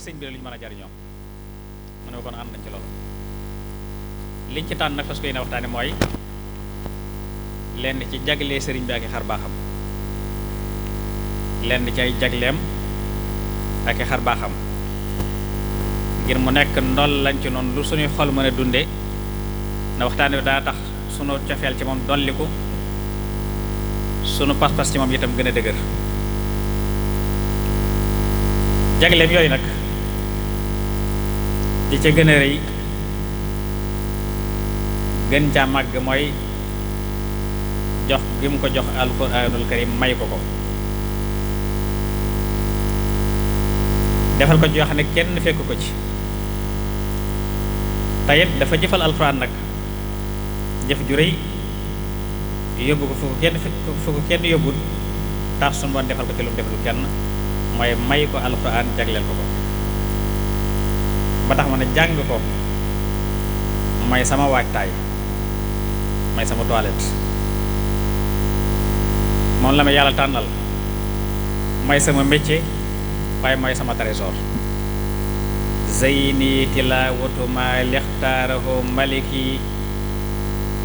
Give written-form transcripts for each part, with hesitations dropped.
sëñ bi la lu ñu mën a jariñoo mu ne kon ànd nañ ci loolu. liñ ci tànn nag fas koy na waxtaane mooy lenn ci jaglee sëriñ bi ak i xar baaxam, lenn ci ay jagleem ak i xar baaxam, ngir mu nekk ndol lañ ci noonu lu suñuy xol mën a dunde na waxtaane bi daa tax sunu cofeel ci moom dolliku, sunu pas-pas ci moom itam gën a dëgër. jagleem yooyu nag di ca gën a rëy gën caa màgg mooy jox gi mu ko jox alquranul karim may ko ko, defal ko joo xam ne kenn fekk ko ci, tayit dafa jëfal alquran nag jëf ju rëy yóbbu ko fu ko kenn yóbbul, tax sunu boon defal ko ci lu mu defal kenn, mooy may ko alquran jagleel ko ko ba tax ma ne jàng ko may sama waajtaay, may sama toilette, moom la ma yàlla tànnal may sama métier, waaye mooy sama trésor. zeyni tilawatu ma lixtaarahu maliki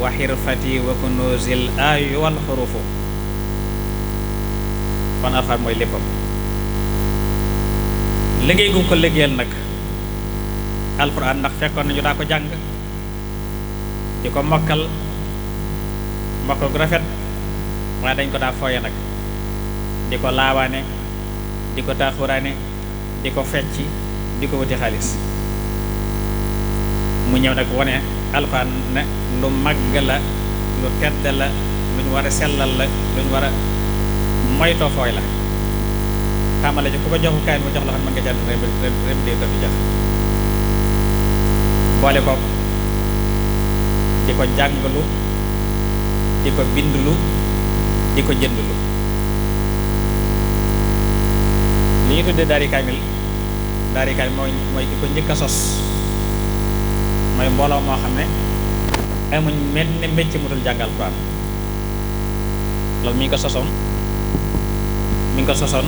wa xirfati wa kunuzil ayu wal xurufu. kon alxuraan mooy léppam. liggéey gu ko liggéeyal nag alxuraan ndax fekkoon nañu daa ko jàng di ko mokkal gu rafet, waaye dañ ko daa fooye nag di ko laawaane, di ko taaxuraane, di ko fecci, di ko wuti xaalis. mu ñëw nag wone alxuraan ne lu màgg la, lu tedd la, lu ñu war a sellal la, lu ñu war a moytoo fooy la. tàmbale ci ku ko joxu kaay mu jox la xam mën nga jàll rem dee ko fi jax boole ko di ko jànglu, di ko bindlu, di ko jëndlu. li ñu tuddee daari kaamil mooy di ko njëkk a sos, mooy mbooloo moo xam ne amuñ mel ne mbécc mu dul jàng alxuraan. loolu mi ngi ko sosoon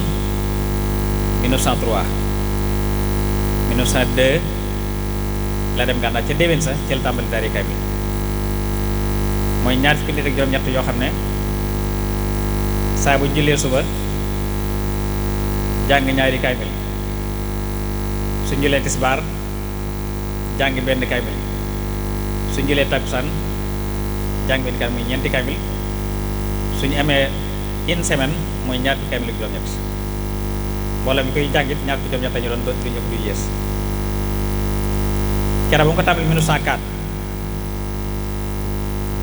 1903 1902 la dem gànnaar ca déwén sa ci la tàmbali daari kaamil. mooy ñaar fukki nit ak juróom-ñett yoo xam ne saa bu jullee suba jàng ñaari kaamil, suñ julee tisbaar jàng benn kaamil, suñ julee takkusaan jàng benn kaamil muy ñeenti kaamil, suñu amee une semaine mooy ñaar fukki kaamil ak juróom-ñett. mbooloo mi koy jàngit ñaar fukki juróom-ñett ñu doon du ñëpp du yées. keroog ba mu ko tàmbali 1904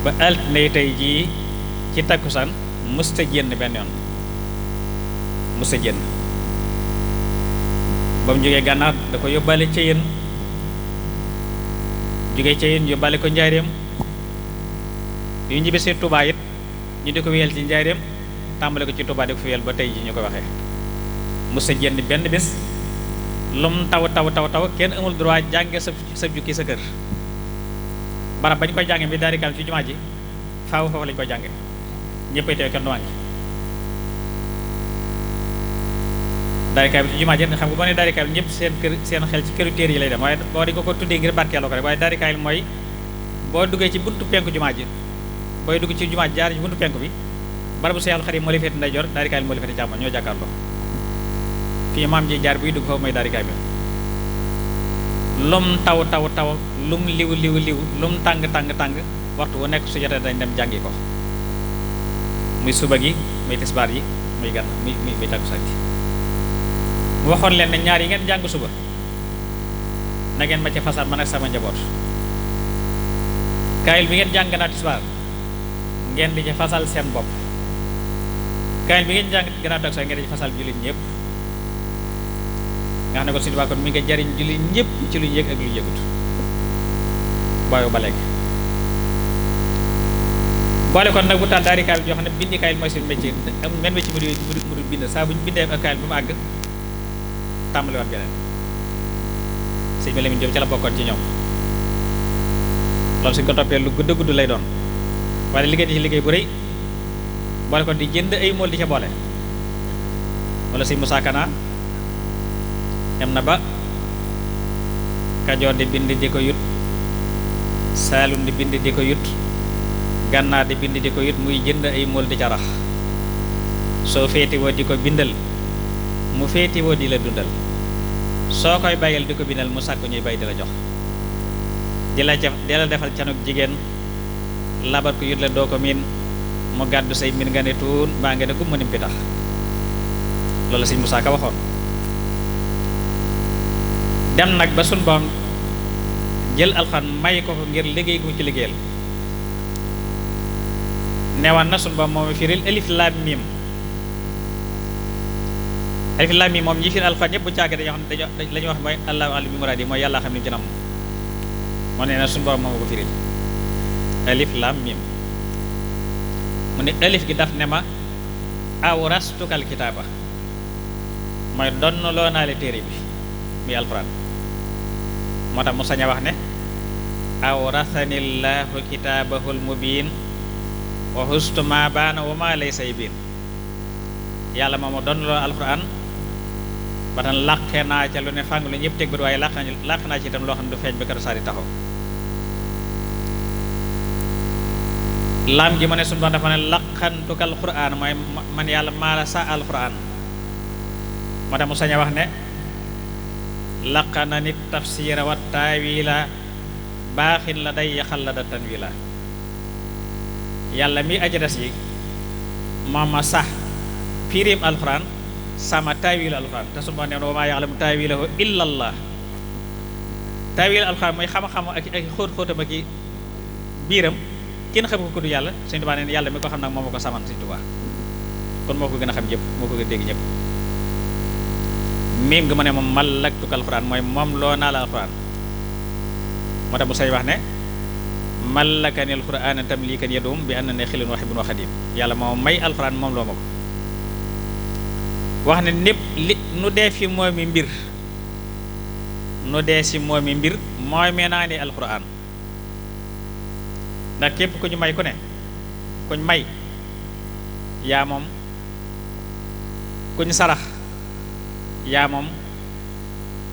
ba altine tey jii ci takkusaan mësta génn benn yoon, mësta génn. ba mu jógee gànnaar da ko yóbbaale ca yéen, jógee ca yéen yóbbaale ko njaareem, yu ñibbisee Touba it ñu di ko wéyal ci njaareem, tàmbale ko ci Touba di ko fi wéyal ba tey ji ñu ko waxee. mësta génn benn bés, lum taw kenn amul droit jànge sa jukki sa kër. barab bañ koy jànge bi daari kaamil ci jumaa ji faaw foofu lañ koy jànge, ñëppay teew kenn du manqué. daari kaamil ci jumaa ji xam nga boo nee daari kaamil ñëpp seen xel ci këru téere yi lay dem, waaye boo di ko tuddee ngir barkeeloo ko rek. waaye daari kaamil mooy boo duggee ci buntu penku jumaa ji, booy dugg ci jumaa ji jaar ci buntu penku bi, barabu Seexul Xadiim moo lay féete ndeyjoor, daari kaamil moo lay féete càmmoñ, ñoo jàkkaarloo. fii maam ji jaar buy dugg foofu mooy daari kaamil. lum taw lum liw lum tàng waxtu wu nekk su jotee dañ dem jàngi ko, muy suba gi, muy tisbaar yi, muy gànn muy takkusaan gi. mu waxoon leen ne ñaar yi ngeen jàng suba na ngeen ma ci fasaat man ak sama njaboot. kaayil bi ngeen jàng gannaaw tisbaar ngeen di ci fasal seen bopp, kaayil bi ngeen jàng gannaaw takkusaan ngeen di ci fasal jullit ñëpp. nga xam ne ko si kon mi nga jariñ jullit ñëpp ci lu yëg ak lu yëgut booyu ba léegi. boole kon nag bu taal daari kaayil yoo xam ne bindi kaayil mooy seen métier, amul men métier mu du bind. saa bu ñu bindee ak kaayil bu mu àgg tàmbaliwaat geneen. sëñ bi Lamin Jóob ca la bokkoon ci ñoom. loolu suñ ko toppee lu gudd lay doon, waaye liggéey di ci liggéey bu rëy. boole kon di jënd ay mool di ca boole, wala sëñ Musaa Kana dem na ba Kajoor di bind di ko yut, Saalum di bind di ko yut, Gànnaar di bind di ko yut, muy jënd ay mool di ca rax. soo féetiwoo di ko bindal mu féetiwoo di la dundal, soo koy bayal di ko bindal mu sàkku ñuy bay di la jox, di la defal canuk jigéen, labat ko yut la doo ko miin, mu gàddu say mbir nga ne tuun baa nga ne gumma nim bi tax. loolu Sëñ Musaa Ka waxoon. dem nag ba sun boom jël alxuraan may ko ngir liggéey ko ci liggéeyal, neewaan na sun boom moom firil alif laam miim. alif laam miim moom ñi firi alxuraan ñëpp bu caagee dañoo la ñuy wax mooy allahu alim bi muraadi mooy yàlla xam ni ci nam moo nee na sun boom moom ko firil alif laam miim. mu ne alif gi daf ne ma awrastukal kitaaba, mooy donn loo naa le téere bi muy alxuraan. moo tax mu sañ a wax ne awrasanillahu kitaabahul mubiin wa hustu ma baana wa ma laysa biin. yàlla moom donn loo alxuraan ba tax làqee naa ca lu ne fàng lu ñëpp teg bët, waaye làq naa ci itam loo xam ne du feeñ ba kër saa di taxaw. laam gi ma ne sunu Boroom dafa ne laqantukal qur'aan, mooy man yàlla maa la sa alqur'aan. moo tax mu sañ a wax ne laqana nit tafsira wa taawila baaxin la day yaxal la da tanwila. yàlla mi aji des yi moom ma sax firim alqur'aan sama taawilu alqur'aan, te sunu Boroom ne wa maa ya'lamu taawilahu illa Allah. taawilu alqur'aan mooy xam-xam ak xóot-xóotam ak biiram kenn xam ko du yàlla. Sëñ Tuubaa nee yàlla mi ko xam nag moom ma ko saman Sëñ Tuubaa, kon moo ko gën a xam ñëpp, moo ko gën a dégg ñëpp. miim nga ma ne moom malaktuka alxuraan mooy moom loo naa la alxuraan. moo tax bu say wax ne malakani alxuraan tamlikan yadum bi anna ne xilun wa xibun wa xadim. yàlla moom may alxuraan moom loo ma ko wax ne népp li nu dee fi moomi mbir, nu dee si moomi mbir mooy mee naa ni alxuraan. ndax képp ku ñu may ku ne kuñ may yaa moom, kuñ sarax yaa moom,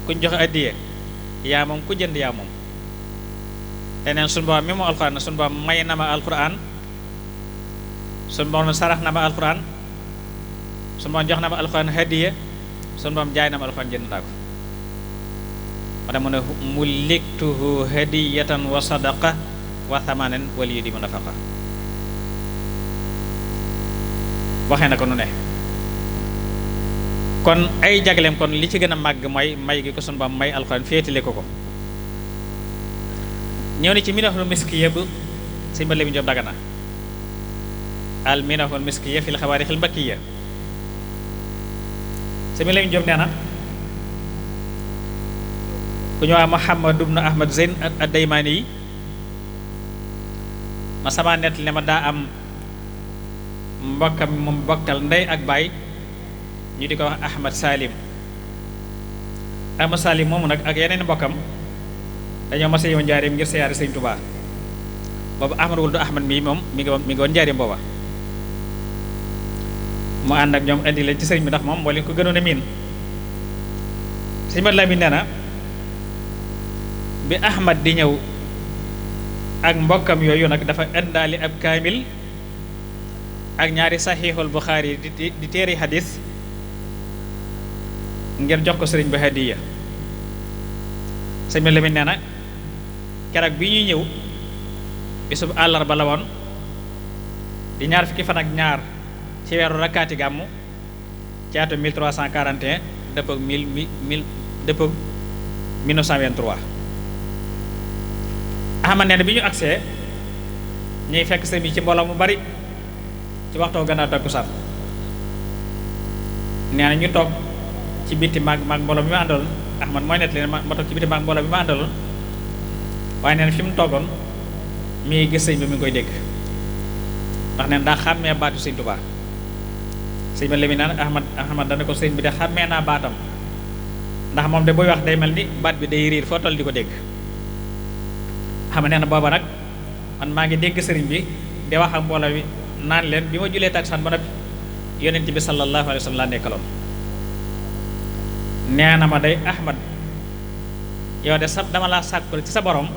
kuñ joxe addiye yaa moom, ku jënd yaa moom. leneen sunu Boroom mi moom alxuraan sunu Boroom may na ma alxuraan, sunu Boroom sarax na ma alxuraan, sunu Boroom jox na ma alxuraan addiye, sunu Boroom jaay na ma alxuraan jënd naa ko. ma ne mu ne mu liktuhu hadiyatan wa sadaqa wa thamanan wali di nafaqa. waxee na ko nu ne kon ay jagleem kon li ci gën a màgg mooy may gi ko sunu Boroom may alxuraan féetale ko ko. ñëw ni ci minahul miskiya bu sëñ ba Lamin Jóob Dagana, al minahul miskiya fil xawaarixil mbakkiya. sëñ ba Lamin Jóob nee na ku ñu waa Muhammad ibn Ahmad Zeyn ad-Daymaani yi ma sama nett ne ma daa am mbokkam moom bokkal ndey ak baay ñu di ko wax Ahmad Salim. Ahmad Salim moomu nag ak yeneen mbokkam dañoo mas a yow njaareem ngir siyaare Sëñ Tuubaa. boobu Ahmad wul du Ahmad mii moom mi ngi woon njaareem booba. mu ànd ak ñoom indi leen ci sëriñ bi ndax moom moo leen ko gënoon a miin. sëñ Mat Lamin nee na bi Ahmad di ñëw ak mbokkam yooyu nag dafa indaali ab kaamil ak ñaari saxiixul Buxaari di téeri xadis ngir jox ko sëriñ bi hadiya. sëñ Mat Lamin nee na keroog bi ñuy ñëw bisub àllarba la woon di ñaar fukki fan ak ñaar ci weeru rakkaati gàmmu ci atum 1341 dëppook 1923. Ahmad nee na bi ñu agsee ñuy fekk sëñ bi ci mbooloo mu bari ci waxtoo gannaaw takkusaan. nee na ñu toog ci bitti maag mbooloo mi ma àndaloon. Ahmad mooy nett leen ma toog ci bitti maag mbooloo mi ma àndaloon, waaye nee na fi mu toogoon mi ngi gis sëñ bi mi ngi koy dégg ndax neen daa xàmmee baatu Sëñ Tuubaa. sëñ ba Lamin naan Ahmad dana ko sëñ bi de xàmmee naa baatam ndax moom de buy wax day mel ni baat bi day riir foo toll di ko dégg. xam nee na booba nag man maa ngi dégg sëriñ bi di wax ak mbooloo bi naan leen bi ma julee takkusaan ba noppi yonent bi sallallahu alayhi wa sallam laa nekkaloon. nee na ma day Ahmad yow de sa dama laa sàkkul ci sa borom,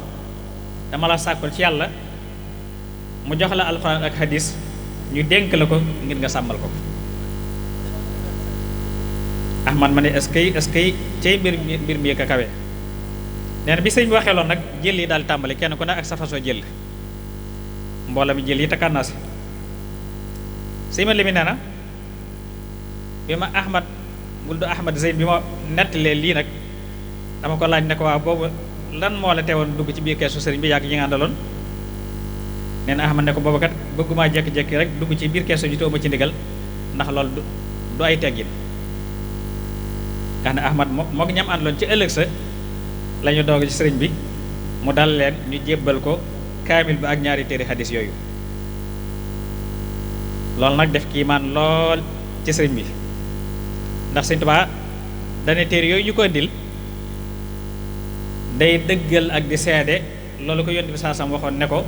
dama laa sàkkul ci yàlla mu jox la alxuraan ak hadis ñu dénk la ko ngir nga sàmmal ko. Ahmad ma ne est-ce que cay mbir mi ka kawe. nee na bi sëñ bi waxee loon nag jël yi daal tàmbali kenn ku ne ak sa façon jël mbooloo mi jël yi takkannaasi. sëñ ma limi nee na bi ma Ahmad wul du Ahmad Zeyn bi ma nettalee lii nag dama ko laaj ne ko waaw boobu lan moo la teewoon dugg ci biir keesu sëriñ bi yàgg ñi nga àndaloon. nee na Ahmad ne ko boobu kat bëggumaa jékki-jékki rek dugg ci biir keesu ji tooma ci ndigal ndax loolu du ay teggin. nga xam ne Ahmad moo ñam àndaloon ci ëllëg sa la ñu doog ci sëriñ bi mu dal leen ñu jébbal ko kaamil ba ak ñaari téere xadis yooyu. loolu nag def kiimaan lool ci sëriñ bi ndax Sëriñ Tuubaa dane téere yooyu ñu ko indil day dëggal ak di seede loolu ko yonent bi saa sam waxoon ne ko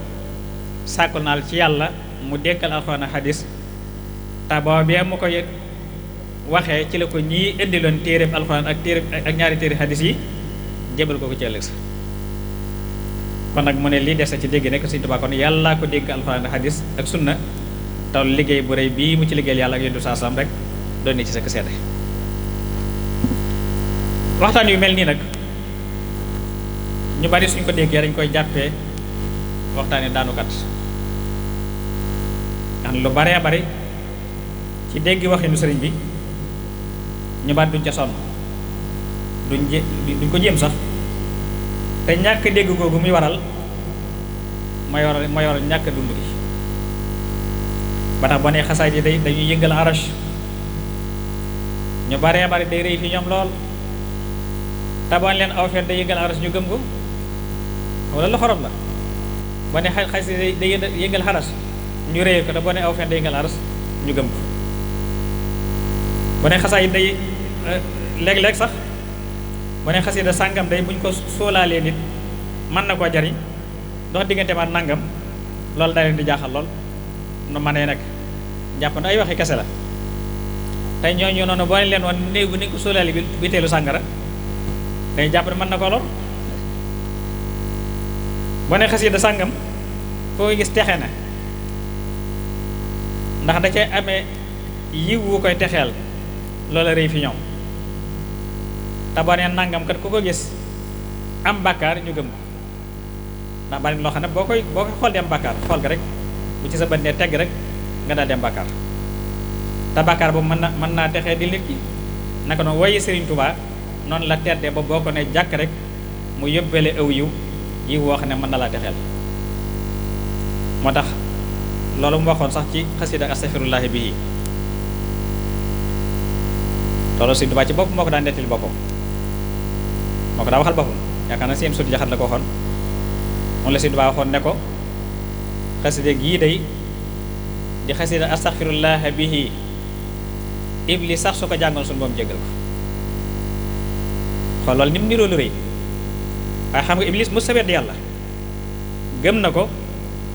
sàkkul naal ci yàlla mu dénkal alxuraan ak xadis te boobee mu koy waxee ci la ko ñii indiloon téereb alxuraan ak ñaari téere xadis yi jébal ko ci ëllëg sa kon nag mu ne lii des ci dégg nekk Sëriñ Tuubaa kon yàllaa ko dénk alxuraan ak xadis ak sunna taw liggéey bu rëy bii mu ci liggéeyal yàlla ak yonent bi saa sam rek doon ni ci sa seede. waxtaan yu mel nii nag ñu bari suñ ko déggee dañ koy jàppee waxtaani daanukat ndax lu baree bari ci dégg waxinu sëriñ bi ñu bari duñ ca sonn duñ ko jéem sax te ñàkk dégg googu muy waral mooy waral ñàkk dund gi ba tax boo nee xasaay yi dañuy yëngal arash ñu baree bari day rëy fi ñoom lool tabañ leen aw fen day yëngal arash ñu gëm ko wala lu xorom la boo ne xas day yëngal xaras ñu réy ko te boo ne aw fen day yëngal aras ñu gëm ko boo ne xasaay day léeg-léeg sax boo ne xasida sàngam day buñ ko soolaalee nit mën na koo jariñ dox diggante ma nangam loolu da leen di jaaxal lool nu ma nee nag jàpp na ay waxi kese la tey ñooñu noonu boo leen woon néew bi ni ko soolaalee bi teelu sàngara day jàpp ne mën na koo lor boo ne xasida sàngam foo gis texe na ndax da cay amee yiw wu koy texeel loola rëy fi ñoom te boo nee nangam kat ku ko gis am bàkkaar ñu gëm ko ndax bari loo xam ne boo koy xool di am bàkkaar xool ga rek bu ci sa bët nee tegg rek nga daal di am bàkkaar te bàkkaar boobu mën naa texee di nit ki naka noonu woyi Sëriñ Tuubaa noonu la teddee ba boo ko ne jàkk rek mu yóbbale aw yiw yiw woo xam ne mën na laa texeel moo tax loolu mu waxoon sax ci xasida astaghfirullahi bihi loolu Sëriñ Tuubaa ci bopp moo ko daan nettali boppam moo ko daa waxal boppam yaakaar na si suti jaxat la ko waxoon moom la Sëriñ Tuubaa waxoon ne ko xasida gii day di xasida astaghfirullahi bihi iblis sax su ko jàngoon suñu boom jéggal ko xool loolu ni mu niroo lu rëy waaye xam nga iblis mu sabet yàlla gëm na ko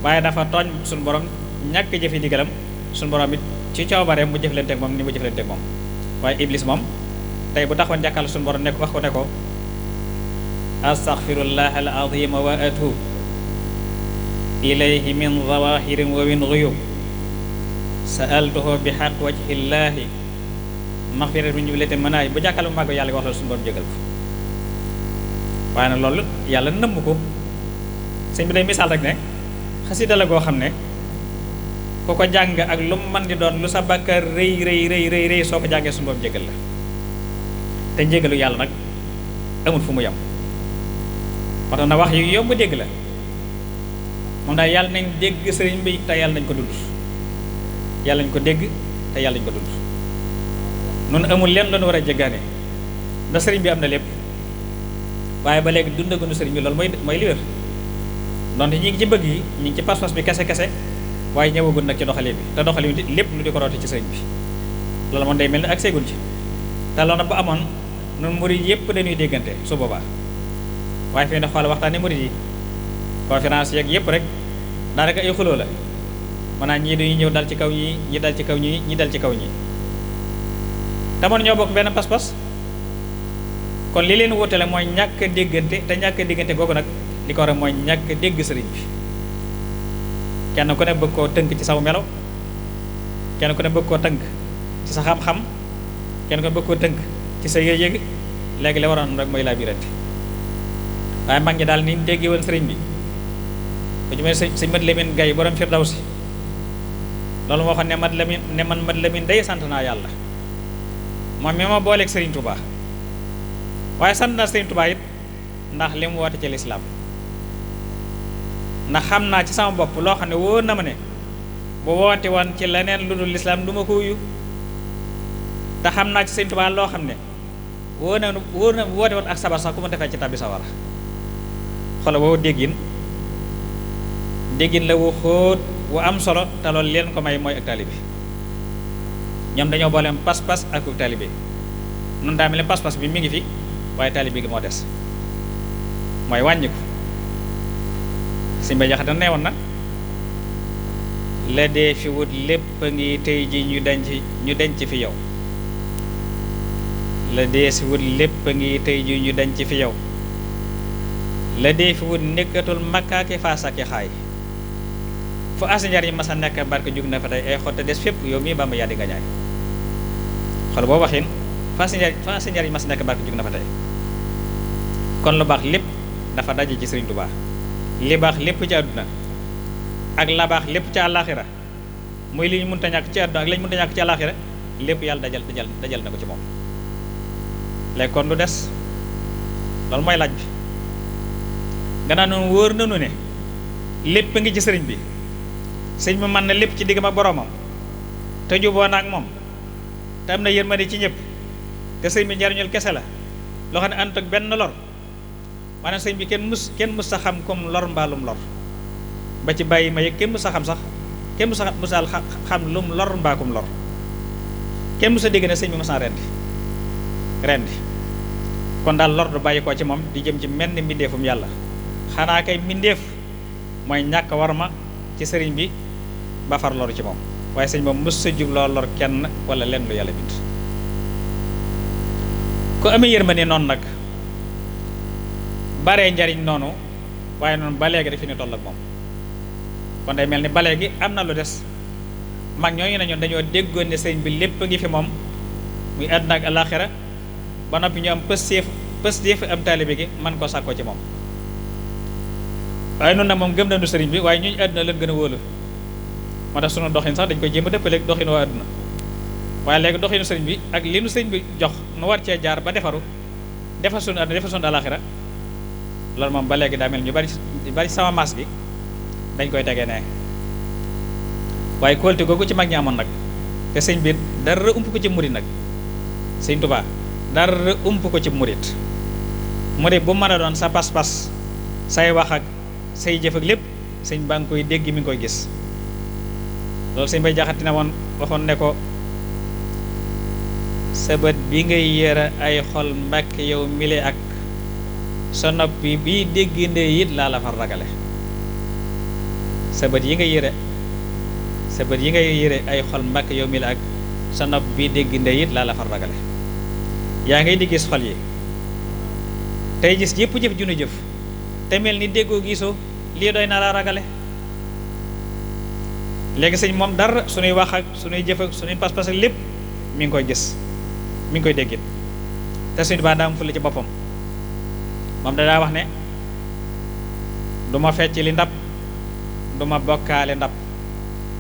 waaye dafa tooñ suñu borom ñàkk jëfi ndigalam suñu borom it ci coobareem mu jëflanteeg moom ni mu jëflanteeg moom waaye iblis moom tey bu taxoon jàkkal suñu borom nekk wax ko ne ko astaghfirullah al azima wa atuub ilayhi min zawahirin wa min ghuyub sa'altuhu bi haqq wajhillahi maghfiratan min jublati manaay bu jàkkal mu màgg yàlla wax la suñu borom jégal ko waaye nag loolu yàlla nëmm ko sëñ bi day misaal rek ne xasida la goo xam ne ku ko jàng ak lu mu mën di doon lu sa bàkkaar rëy rëy soo ko jàngee suñu borom jégal la te njégalu yàlla nag amul fu mu yem moo tax na wax yu yomb dégg la moom daal yàlla nañ dégg sëriñ bi te yàlla nañ ko dund yàlla nañ ko dégg te yàlla nañ ko dund noonu amul leen loonu war a jéggaane ndax sëriñ bi am na lépp waaye ba léegi dundaguñu sëriñ bi loolu mooy li wér donte ñi ngi ci bëgg yi ñi ngi ci pas-pas bi kese waaye ñëwagul nag ci doxalin bi te doxalin bi lépp lu di ko roote ci sëriñ bi loolu moom day mel ni ak seegun ci te loolu nag bu amoon noonu murid yëpp dañuy déggante su boobaa waaye fii ne xool waxtaani murid yi conférence yeeg yëpp rek daanaka ay xuloo la maanaam ñii dañuy ñëw dal ci kaw ñii ñi dal ci kaw ñii ñi dal ci kaw ñii te man ñoo bokk benn pas-pas kon li leen wutale mooy ñàkk a déggante te ñàkk a déggante googu nag li ko war a mooy ñàkk a dégg sëriñ bi kenn ku ne bëgg koo tënk ci saw melo kenn ku ne bëgg koo tënk ci sa xam-xam kenn ku ne bëgg koo tënk ci sa yëg-yëg léegi la waroon rek mooy laa birante waaye mag ñi daal ni ñu déggee woon sëriñ bi ku ñu mel sëñ Mat Lamin Gay borom Firdawsi loolu moo xam ne man Mat Lamin day sant naa yàlla moom mi ma booleeg sëriñ Touba waaye sant naa sëriñ Touba it ndax li mu woote ci lislaam ndax xam naa ci sama bopp loo xam ne wóor na ma ne bu woote woon ci leneen lu dul lislaam du ma ko wuyu te xam naa ci sëriñ Touba loo xam ne wóor na bu woote woon ak sabar sax ku ma defee ci tabbi sawara xoolal woo déggin la wu xóot wu am solo te loolu leen ko may mooy ak taalibe ñoom dañoo booleem pas-pas ak taalibe nun daa mel ne pas-pas bi mi ngi fi waaye taalibe gi moo des mooy wàññi ko Sëñ Bay Jaxate nee woon na la dee fi wut lépp a ngi tey ji ñu denc fi yow la dee si wut lépp a ngi tey ji ñu denc fi yow la dee fi wut nekkatul makkaaki faasaki xaay fu as njariñ masa nekk barke jug na fa tey ay xotte des fépp yow mii Bamba yaa di nga ñaay xool boo waxin fa as njariñ masa nekk barke jug na fa tey kon lu baax lépp dafa daje ci Sëriñ Tuubaa li baax lépp ci àdduna ak la baax lépp ci àllaaxira muy li ñu mënta ñàkk ci àdduna ak li ñu mënta ñàkk ci àllaaxira lépp yàlla dajal na ko ci moom léegi kon lu des loolu mooy laaj bi gannaaw noonu wóor nanu ne lépp ngi ci sëriñ bi sëñ bi mën na lépp ci diggam ak boroomam te juboo na ak moom te am na yërmande ci ñëpp te sëñ bi njariñul kese la loo xam ne ànd ak benn lor maanaam sëñ bi kenn mus sa xam comme lor mbaalum lor ba ci bàyyi ma yëg kenn mus sa xam sax kenn mus sa xam lum lor mbaakum lor kenn mus sa dégg ne sëñ bi mus naa rendi kon daal lor du bàyyi koo ci moom di jëm ci menn mbindeefum yàlla xanaa kay mbindeef mooy ñàkk war ma ci sëriñ bi ba far loru ci moom waaye sëñ moom mës sa jubloo lor kenn wala lenn lu yàlla bind ku amee yërmande noonu nag baree njariñ noonu waaye noonu ba léegi dafi ne toll ak moom kon day mel ni ba léegi am na lu des mag ñooñu ne ñoon dañoo déggoon ne sëriñ bi lépp ngi fi moom muy àdduna ak alaaxira ba noppi ñu am pëstéef am taalibe gi man ko sàkkoo ci moom waaye noonu nag moom gëm nañu sëriñ bi waaye ñuñ àdduna leen gën a wóolu moo tax sunu doxin sax dañ koy jéem a dëppaleeg doxinu waa àdduna waaye léegi doxinu sëriñ bi ak li nu sëriñ bi jox nu war cee jaar ba defar sunu àdduna defar sunu alaaxira loolu moom ba léegi daa mel ñu bari sama maas gi dañ koy tegee ne waaye kóolute googu ci mag ñi amoon nag te sëñ bi dara ump ko ci murit nag sëñ Tuubaa dara ump ko ci murit bu mën a doon sa pas-pas say wax ak say jëf ak lépp sëñ baa ngi koy dégg mi ngi koy gis loolu sëñ Bay Jaxate na woon waxoon ne ko sa bët bi ngay yëra ay xol mbàkk yow mile ak sa noppi bii dégg ndee it laa la far ragale sa bët yi ngay yëre ay xol mbàkk yow mile ak sa nopp bii dégg ndee it laa la far ragale yaa ngay di gis xol yi tey gis yëpp jëf junu jëf te mel ni déggoo gisoo lii doy na la ragale léegi sëñ moom dara suñuy wax ak suñuy jëf ak suñuy pas-pas ak lépp mi ngi koy gis mi ngi koy déggit te suñu baa daam fu la ci boppam moom da daa wax ne du ma fecc li ndab du ma bokkaale ndab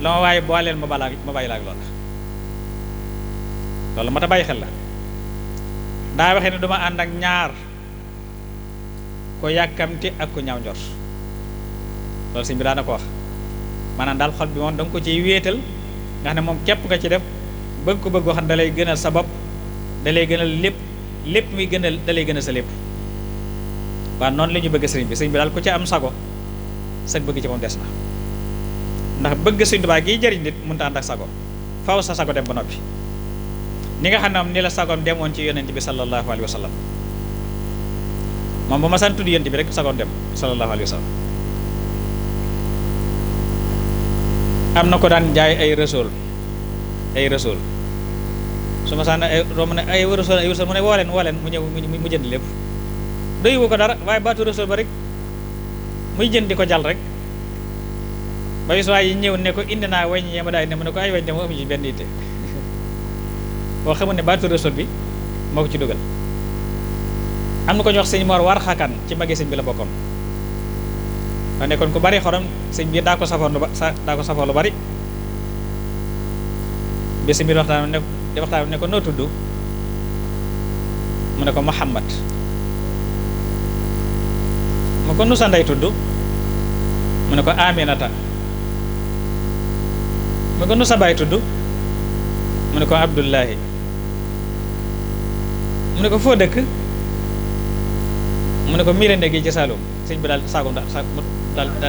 la ma waaye booleel ma bàyyi laak loolu ma ta bàyyi xel la daa waxee ne du ma ànd ak ñaar ko yàkkamti ak ku ñaaw njort loolu sëñ bi daana ko wax maanaam daal xol bi moom da nga ko ciy wéetal nga xam ne moom képp nga ci def bëgg ko bëgg xam ne da lay gënal sa bopp da lay gënal lépp muy gënal da lay gënal sa lépp waaw noonu la ñu bëgg sëriñ bi daal ku ci am sago sag bëgg ci moom des na ndax bëgg Sëriñ Tuubaa gi jëriñ nit mënut a ànd ak sago faw sa sago dem ba noppi ni nga xam ne am ni la sagoom demoon ci yonent bi sallallahu alayhi wa sallam moom ba ma sant tudd yonent bi rek sagoom dem sallallahu alayhi wa sallam am na ko daan jaay ay rësool su ma sànni ay romb ne ay Rasul ay Rasul mu ne woo leen mu ñëw mu jënd lépp doywu ko dara waaye baatu Rasul ba rek muy jënd di ko jàll rek ba bis waay yi ñëw ne ko indi naa wañ yema daay ne mu ne ko ay wañ de moo amu ci benn itte boo xamul ne baatu Rasul bi moo ko ci dugal. am na ko ñu wax sëñ Mor war xakan ci magi sëñ bi la bokkoon da nekkoon ku bari xorom sëñ bi daa ko safoon lu bari bi sëñ bi waxtaan ne ko noo tudd mu ne ko Muhammad mu ko nu sa ndey tudd mu ne ko Aminata mu ko nu sa baay tudd mu ne ko Abdullahi mu ne ko foo dëkk mu ne ko Mirende gi ci Saloum sëñ bi daal saagum daal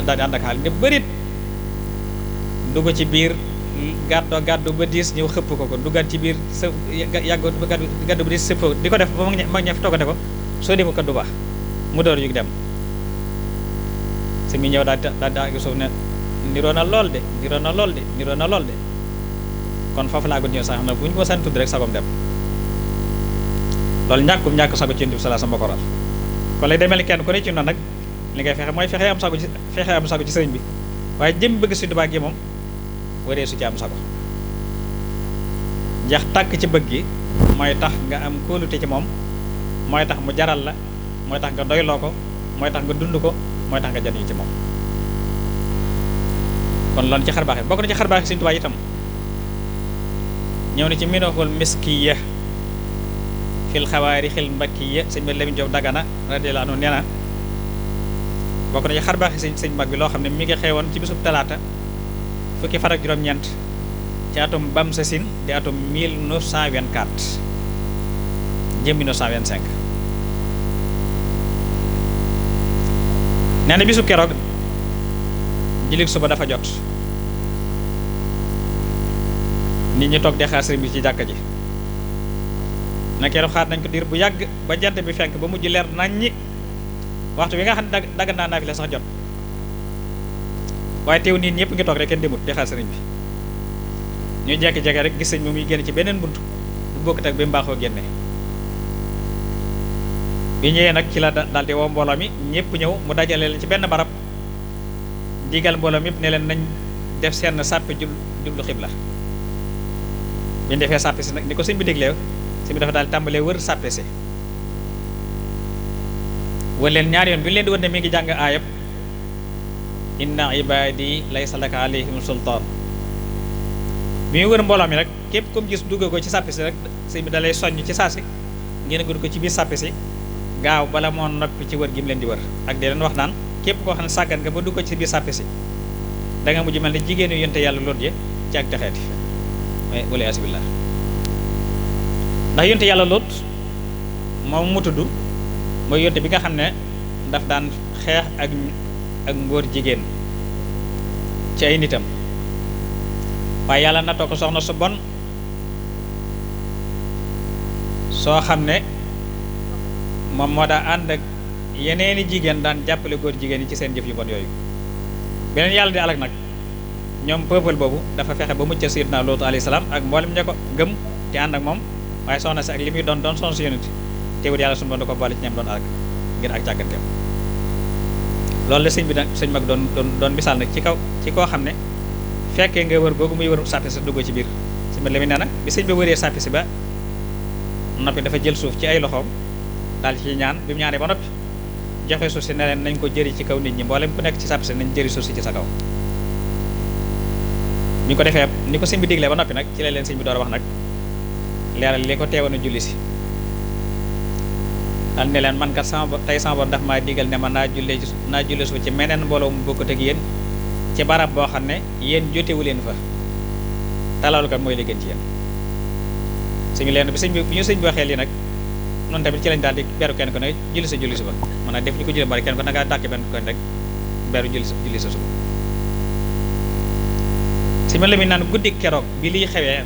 di ànd ak xaalis ne bërit dugg ci biir gàddu ba diis ñëw xëpp ko duggaat ci biir sa yàgg gàddu ba diis sëpp di ko def ba mag ña fi toggate ko soo demu kat du baax mu door yug dem sëñ bi ñëw daal di suuf ne niroo na lool de kon foofu laa ko ñëw sax xam na bu ñu ko sant tudd rek sagom dem loolu ñàkk sago ci Yonent bi sallallahu alayhi wasallam ko waral kon lay demel ni kenn ku ne ci noonu nag li ngay fexe mooy fexe am sago ci sëriñ bi waaye jëm bëgg si dubaag yi moom waree su ci am sago jax tàkk ci bëgg gi mooy tax nga am kóolute ci moom mooy tax mu jaral la mooy tax nga doyloo ko mooy tax nga dund ko mooy tax nga jariñu ci moom kon loolu ci xarbaax yi bokk na ci xarbaax yi Sëriñ Tuubaa itam ñëw na ci minahul miskiya fil xawaari xil mbakkiya sëñ bi Lamin Jóob Dagana radiyallaahu anhu nee na bokk na ci xarbaax yi sëñ mag bi loo xam ne mi ngi xewoon ci bisub talaata fukki fan ak juróom-ñeent ci atum Bamsasin di atum 1924 jëm 1925 nee na bisub keroog jullit suba dafa jot nit ñi toog di xaar sëriñ bi ci jàkka ji na keroog xaar nañ ko diir bu yàgg ba jant bi fenk ba mujj leer nañ ñi waxtu bi nga xam ne daggan naa fi la sax jot waaye teew nit ñëpp ngi toog rek kenn demut di xaar sëriñ bi ñu jekki-jekki rek gis sëñ bi muy génn ci beneen bunt bu bokkut ak bi mbaaxoo génne bi ñëwee nag ci la daal di woo mbooloo mi ñëpp ñëw mu dajale leen ci benn barab digal mbooloo mi yëpp ne leen nañ def seen sàppi jublu xibla bi ñu defee sàppi si nag ni ko sëñ bi déglee sëñ bi dafa daal tàmbalee wër sàppi si wër leen ñaari yoon bi ñu leen di wër ne mi ngi jàng aayab inna ibadi laysa laka alayhim sultaan bi muy wër mbooloo mi rek képp comme gis dugg ko ci sàppi si rek sëñ bi da lay soññ ci saasi ngeen a gudd ko ci biir sàppi si gaaw bala moo noppi ci wër gi mu leen di wër ak di leen wax naan képp koo xam ne sàggan nga ba dugg ko ci biir sàppi si da nga mujj mel ne jigéenu yonte yàlla loolu je ci ak texeeti wala asibillah ndax yonte yàlla loot moom mu tudd mooy yonte bi nga xam ne daf daan xeex ak ngóor jigéen ci ay nitam waaye yàlla nattoo ko soxna su bon soo xam ne moom moo daa ànd ak yeneeni jigéen daan jàppale góor jigéen yi ci seen jëf yu bon yooyu beneen yàlla di alak nag ñoom peuple boobu dafa fexe ba mucc Sayyidina Luut alayhi salaam ak mboolem ña ko gëm te ànd ak moom waaye soxna si ak li muy doon soxna si yonent teewul yàlla suñu doon da ko boole ci ñam doon alak ngir ak càgganteem loolu la sëñ bi sëñ mag doon misaal nag ci koo xam ne fekkee nga wër googu muy wër sàppi si duggoo ci biir sëñ bi la muy nee na bi sëñ bi wëree sàppi si ba noppi dafa jël suuf ci ay loxoom daal ci ñaan bi mu ñaanee ba noppi joxe suuf si ne leen nañ ko jëri ci kaw nit ñi mboolem ku nekk ci sàppi si nañ jëri suuf si ci sa kaw ñu ko defee ni ko sëñ bi diglee ba noppi nag ci la leen sëñ bi door a wax nag leeral li ko teewoon a julli si daal ne leen man kat tey sama bor daf maa digal ne ma naa jullee suuf ci meneen mbooloo mu bokkut ak yéen ci barab boo xam ne yéen jotewu leen fa te loolu kat mooy li gën ci yéen sëñ bi leen bi ñu sëñ bi waxee lii nag noonu tamit ci lañ daal di beru kenn ko ne julli sa ba mën a def ñu ko julli bari kenn ko na ngaa dàq benn ko rek beru julli sa suba si man la mi naan guddi keroog bi liy xewee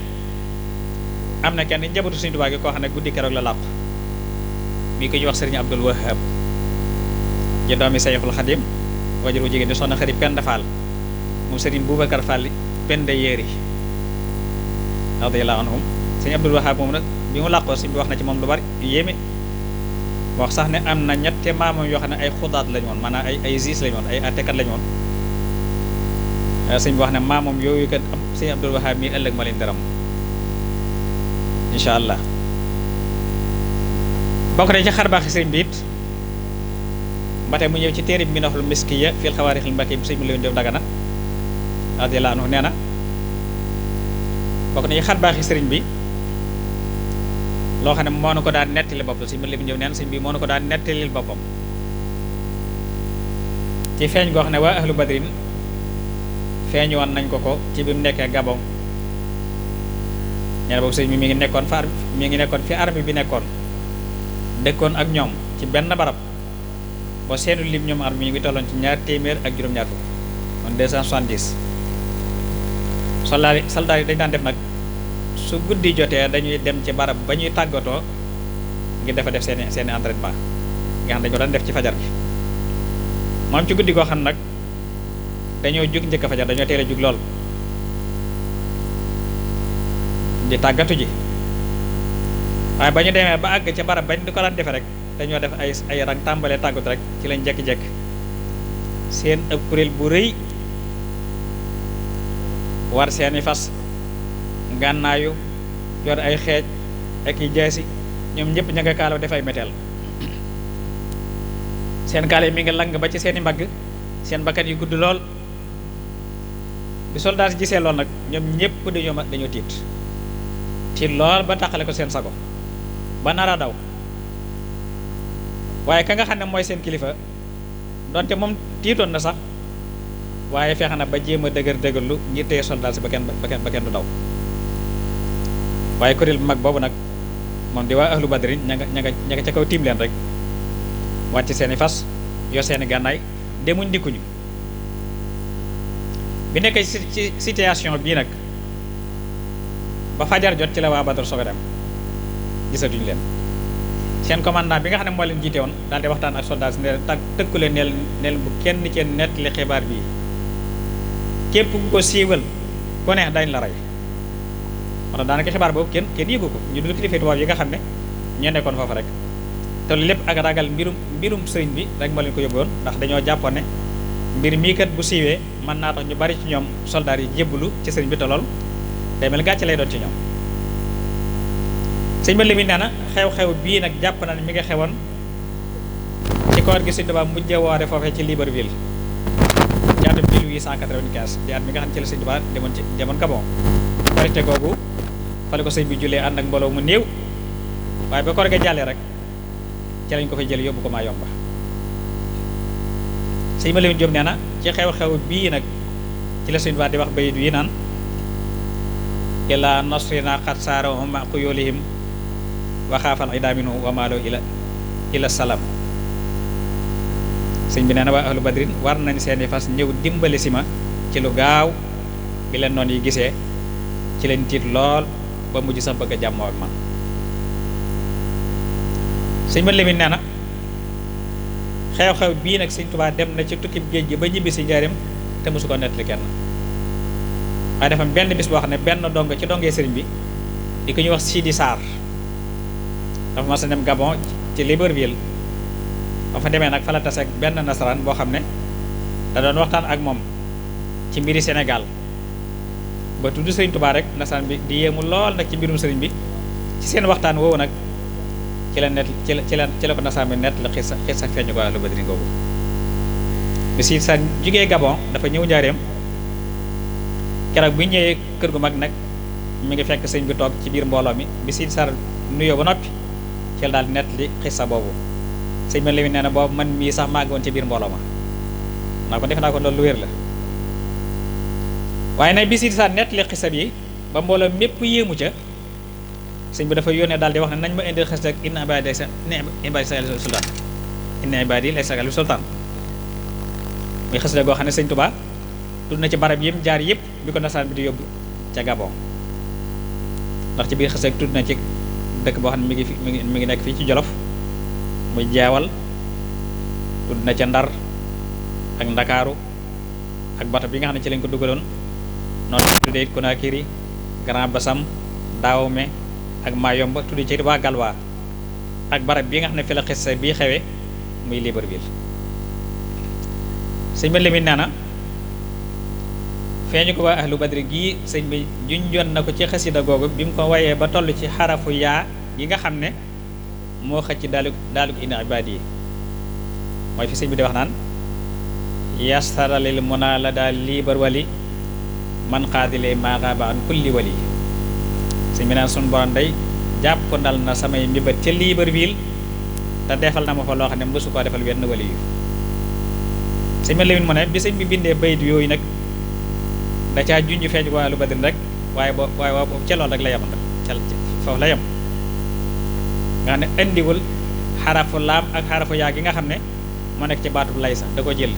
am na kenn njabootu Sëriñ Tuubaa gi koo xam ne guddi keroog la làqu mii ko ñu wax Sëriñ Abdul Wahab ji doomi Sayxul Xadim wajur wu jigéen di soxna xarit Penda Fall moom Sëriñ Boubacar Fall Penda Yéeri radiyallahu anhum sëñ Abdul Wahab moom nag bi mu làqoo sëñ bi wax na ci moom lu bari yéeme wax sax ne am na ñette maamam yoo xam ne ay xudaat lañu woon maanaam ay juge lañu woon ay attekat lañu woon sëñ bi wax ne maamam yooyu kat am sëñ Abdul Wahab mii ëllëg ma leen daram incha allah bokk na ci xarbaaxi sëñ bi it ba tey mu ñëw ci téere bi Minahul Miskiya fil Xawaarixil Mbakki bi sëñ mu leen def Dagana radiyallahu anhu nee na bokk na ci xarbaaxi sëriñ bi loo xam ne moo na ko daan nettali boppam sëñ mu leen ñëw neen sëñ bi moo na ko daan nettalil boppam ci feeñ goo xam ne waa ahlu badrin feeñ woon nañ ko ci bi mu nekkee Gabon ñene boobu sëñ bi mi ngi nekkoon fi armée bi nekkoon dëkkoon ak ñoom ci benn barab boo seenu lim ñoom armée ñu ngi tolloon ci 200 ak juróom-ñaar fukk kon 270 soldaar yi dañ daan def nag su guddi jotee dañuy dem ci barab ba ñuy tàggatoo ngir dafa def seeni entraînement nga xam dañu ko daan def ci fajar bi moom ci guddi goo xam nag dañoo jug njëkk a fajar dañoo teel a jug lool di tàggatu ji waaye ba ñu demee ba àgg ca barab bañ di ko daan defe rek dañoo def ay rang tàmbalee tàggatu rek ci lañ jekki-jekk seen ëpp kuréel bu rëy war seeni fas ngànnaayu yor ay xeej ak i jaasi ñoom ñëpp ña nga kaalaw def ay méteel seen kaala yi mi ngi lang ba ci seeni mbagg seen bakkan yu gudd lool bi soldat yi gisee lool nag ñoom ñëpp dañoo tiit lool ba taxale ko seen sago ba nar a daw waaye ka nga xam ne mooy seen kilifa donte moom tiitoon na sax waaye fexe na ba jéem a dëgërlu ngir téye soldat si ba kenn du daw waaye kuréel bu mag boobu nag moom di waa ahlu badrin ña nga ca kaw tiim leen rek wàcc seeni fas yor seeni gànnaay demuñ dikkuñu bi nekk ci situation bii nag ba fajar jot ci la waa Badar soog a dem gisatuñu leen seen commandant bi nga xam ne moo leen jiite woon daal di waxtaan ak soldat si ne tëkku leen neel bu kenn ci nettali xibaar bii képp ku ko siiwal ku ne dañ la rey wala daanaka xibaar boobu kenn yëgu ko ñu dul kilifa tubaab yi nga xam ne ñoo nekkoon foofu rek te lépp ak ragal mbirum sëriñ bi rek moo leen ko yóbbuwoon ndax dañoo jàppoon ne mbir mii kat bu siiwee mën naa tax ñu bari ci ñoom soldaar yi jébbalu ci sëriñ bi te lool day mel gàcce lay doon ci ñoom sëñ ba limi nee na xew-xew bii nag jàpp na ne mi ngi xewoon ci koor gi sëñ Tuubaa mujjee woore foofee ci Libreville ci atum 1895 di at mi nga xam ne ci la sëñ Tuubaa demoon Gabon korite googu fale ko sëñ bi jullee ànd ak mbooloo mu néew waaye ba koor ga jàllee rek ci lañ ko fay jël yóbbu ko maa yomba sëñ ma Lamin Jóob nee na ci xew-xew bii nag ci la sëñ Tuubaa di wax bayit yi naan ila nasrina xat saarahum ma xuyulihim waxaafal ida minhu wa maalo ila salam sëñ bi nee na waa ahlu badrin war nañ seeni fas ñëw dimbali si ma ci lu gaaw bi leen noonu yi gisee ci leen tiit lool ba mujj sax bëgg a jàmmoo ak man sëñ ma Lamin nee na xew-xew bii nag sëñ Tuubaa dem na ci tukkib géej gi ba ñibbi si njaareem te mosu ko nettali kenn waaye dafa benn bis boo xam ne benn dong ci dongee sëriñ bi di ko ñuy wax Sidi Sarr dafa mas a dem Gabon ci Libreville ba fa demee nag fa la tase ak benn nasaraan boo xam ne da doon waxtaan ak moom ci mbiri Sénégal ba tudd sëriñ Tuubaa rek nasaraan bi di yéemu lool nag ci mbirum sëriñ bi ci seen waxtaan woowu nag ci la ko nasaraan bi nett la xis ak feeñu ko ahlu badrin googu bi Sidi Sarr jugee Gabon dafa ñëw njaareem keroog bu ñëwee kër gu mag nag mi ngi fekk sëñ bi toog ci biir mbooloo mi bi Sidi Sarr nuyoo ba noppi ci la daal di nett li xissa boobu sëñ ma Lamin nee na boobu man mii sax maa ngi woon ci biir mbooloo ma naa ko def naa ko loolu lu wér la waaye nag bi Sidi Sarr nett li xissa bi ba mbooloo mépp yéemu ca sëñ bi dafa yónnee daal di wax ne nañ ma indil xissa ak inna ibaadi laysa laka sultaan muy xissa goo xam ne sëñ Tuubaa tudd na ci barab yim jaar yëpp bi ko nasaraan bi di yóbbu ca Gabon ndax ci biir xasee tudd na ci dëkk boo xam ne mi ngi nekk fii ci Jolof muy jeewal tudd na ca Ndar ak Ndakaaru ak bato bi nga xam ne ci lañ ko dugaloon noonu tuddee it Conakry Grand Bassam Dahomey ak Mayomba tudd ci waa Galwaa ak barab bi nga xam ne fi la xissa bii xewe muy Libreville. sëñ bi Lamin nee na feeñu ko waa ahlu badri gii sëñ bi junjoon na ko ci xasida googu bi mu ko wayee ba toll ci xarafu yaa yi nga xam ne moo xëcc daalu ko ina ibaad yi mooy fi sëñ bi di wax naan yastaralil muna la daal liibar wali man xaadile maaxaaba an kulli wali sëñ bi naan sunu borom day jàpp ko ndal na samay mbibat ca Libreville te defal na ma fa loo xam ne mësu koo defal wenn wali yu sëñ bi Lamin mu ne bi sëñ bi bindee bayit yooyu nag da caa junj feeñ waa lu badrin rek waaye boobu ca lool rek la yemoon rek ca foofu la yem nga xam ne indiwul xarafu laam ak xarafu yaa gi nga xam ne moo nekk ci baatub lay sax da ko jël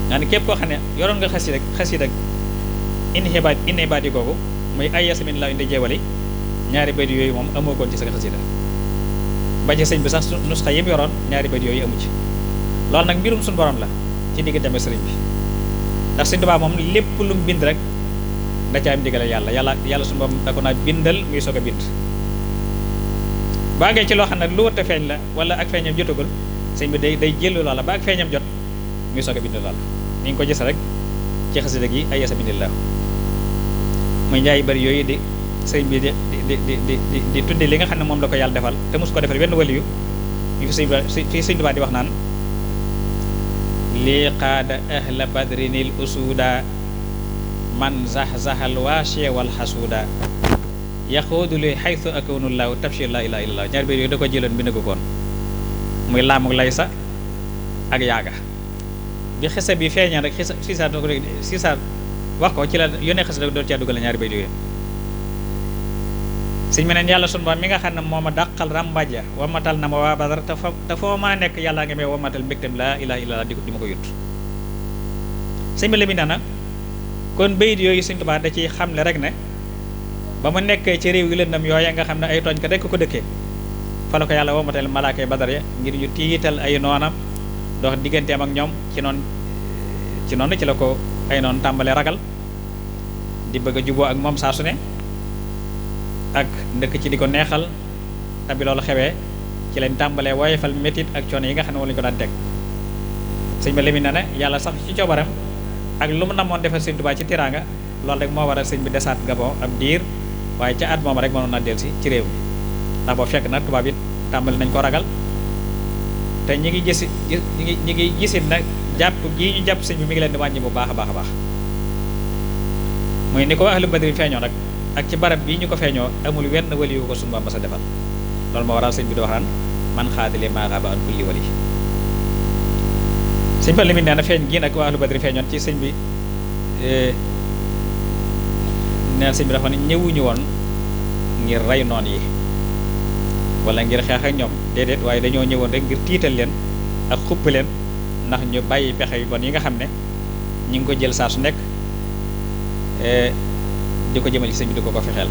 nga ne képp koo xam ne yoroon nga xasida inni baat yi googu muy ay yasamin la indi jeewali ñaari bayit yooyu moom amoo koon ci sa xasida ba ci sëñ bi sax nusxa yim yoroon ñaari bayit yooyu amu ci loolu nag mbirum suñu borom la ci digg demee sëriñ bi ndax Sëñ Tuubaa moom lépp lu mu bind rek da ca am digale yàlla suñu borom da ko naa bindal muy soog a bind baa ngee ci loo xam ne lu wërte feeñ la wala ak feeñam jotagul sëñ bi day jël loola ba ak feeñam jot muy soog a bind loola ni nga ko gis rek ci xasida gi ay yasa bindillah muy njaay bari yooyu di sëñ bi di tudde li nga xam ne moom la ko yàlla defal te mosu ko defal wenn waliyu ñu fi sëñ Tuubaa di wax naan lii qaada ahla badrinil usuuda man zaxzaxal waashe wal xasuuda yaxuudu li xaytu akoonullahu tabshir la ilaha illallah ñaar biir yooyu da ko jëloon bi ko koon muy laamuk laysa ak yaaga bi xisa bi feeñaan rek siisa wax ko ci la yónnee xisa rek doon caa dugal ñaari biir yooyu sëñ mi neen yàlla sunu Boroom mi nga xam ne moo ma dàqal ràmbaja wamatal na ma waa Badar te foo mën a nekk yàllaa nga may wamatal mbégtam laa ilaha illallah di ma ko yut sëñ bi la mi na kon bayit yooyu Sëñ Tuubaa da ciy xamle rek ne ba mu nekkee ci réew yu lëndam yooya nga xam ne ay tooñ ko rekk ko dëkkee fa la ko yàlla wamatal malaakay Badar ya ngir ñu tiital ay noonam dox digganteem ak ñoom ci noonu ci la ko ay noonu tàmbalee ragal di bëgg a juboo ak moom saa su ne ak ndëkk ci di ko neexal te bi loolu xewee ci lañ tàmbalee woyefal métit ak coono yi nga xam ne wala ñu ko daan teg sëñ ba lemi na ne yàlla sax ci coobaram ak lu mu namoon defal Sëñ Tuubaa ci tiraanga loolu rek moo waral sëñ bi desaat Gabon ab diir waaye ca at moom rek mënoon naa dellusi ci réew mi ndax boo fekk na tubaab it tàmbali nañ ko ragal te ñi ngi gisit nag jàpp gii ñu jàpp sëñ bi mi ngi leen di wàññi bu baax a baax a baax muy ni ko ahlu badri feeñoo nag ak ci barab bii ñu ko feeñoo amul wenn wali yu ko sunu Boroom ba sa defal loolu moo waral sëñ bi di wax naan man xaadile maaxaaba an kulli wali sëñ ba limin nee na feeñ gii nag waa ahlu badri feeñoon ci sëñ bi neen sëñ bi dafa ne ñëwuñu woon ngir rey noon yi wala ngir xeex ak ñoom déedéet waaye dañoo ñëwoon rek ngir tiital leen ak xupp leen ndax ñu bàyyi pexe yu bon yi nga xam ne ñi ngi ko jël saa su nekk di ko jëmal ci sëñ bi di ko fexeel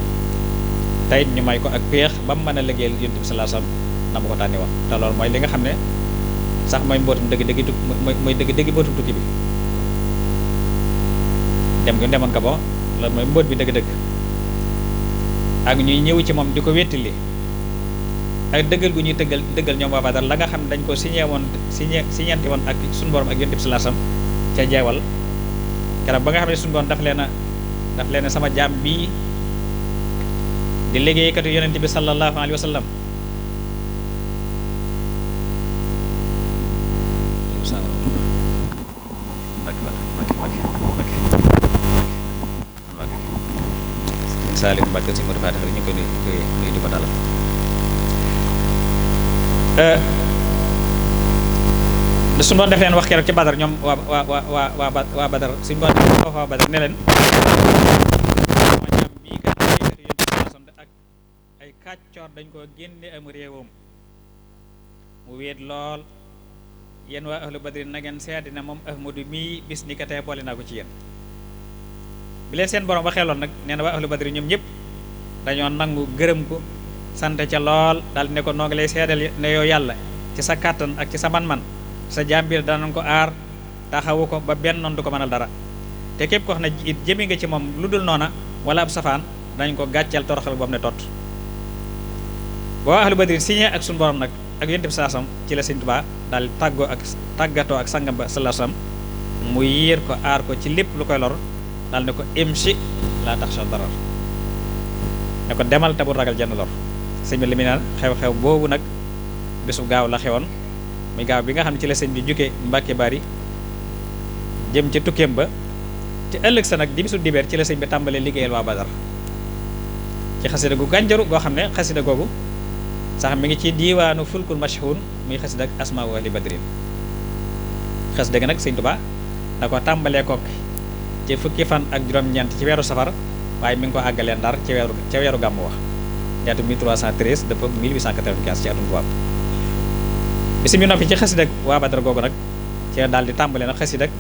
tey ñu may ko ak péex ba mu mën a liggéeyal Yonent bi sallallahu alayhi wasallam na mu ko tànni woon te loolu mooy li nga xam ne sax mooy mbootum dëgg mbootum tukki bi dem gi demoon ko ba loolu mooy mboot bi dëgg-dëgg ak ñuy ñëw ci moom di ko wéttali ak dëggal gu ñuy dëggal ñoom waa Badar la nga xam ne dañ ko siñeenti woon ak suñu borom ak Yonent bi sallallahu alayhi wasallam ca jeewal keroog ba nga xam ne suñu borom daf leen sama jaam bii di liggéeykatu Yonent bi sallallahu alayhi wa sallam Saliou Mbacke si Modou Fatick ñu koy nuyu di ko dalal suñu doon def leen wax keroog ci Badar ñoom waa Badar suñu doon def waa Badar ne leen sama jàmm bii kat ak ay kàccoor dañ ko génne am réewam mu wéet lool yéen waa ahlu Badri na ngeen seede ne moom Ahmadu mii bis ni ka tey boole naa ko ci yéen bi leen seen borom waxee lool nag nee na waa ahlu Badri ñoom ñëpp dañoo nangu gërëm ko sant ca lool daal ne ko noo ngi lay seedal ne yow yàlla ci sa kàttan ak ci sa man-man sa jaam bi danañ ko aar taxawu ko ba benn noonu du ko mënal dara te képp ko xam ne it jëmi nga ci moom lu dul noona wala ab safaan dañ ko gàcceel toroxal boobu ne tot boo ahlu badrin signé ak suñu borom nag ak yonent bi saasam ci la Sëñ Tuubaa daal tàggatoo ak sangam ba sallallahu alayhi wasallam mu yiir ko aar ko ci lépp lu koy lor daal ne ko imshi laa taxsha darar ne ko demal te bu ragal jenn lor. sëñ bi li mu naan xew-xew boobu nag bésu gaaw la xewoon muy gaaw bi nga xam ne ci la sëñ bi jóge Mbàkke Bari jëm ci tukkeem ba ci ëllëg sa nag di bisu dibeer ci la sëñ bi tàmbalee liggéeyal waa Badar ci xasida gu gànjaru goo xam ne xasida googu sax mi ngi ci diiwaanu fulkul mashhun muy xasida ak asmaa wa ahli badrin xasida gi nag Sëñ Tuubaa da ko tàmbalee kook ci fukki fan ak juróom-ñeent ci weeru safar waaye mi ngi ko àggalee Ndar ci weeru gàmmu wax ñaatu 1313 dëpp 1895 ci atum tubaab bisi mi noppi ci xasida ak waa Badar googu nag ci daal di tàmbalee nag xasida ak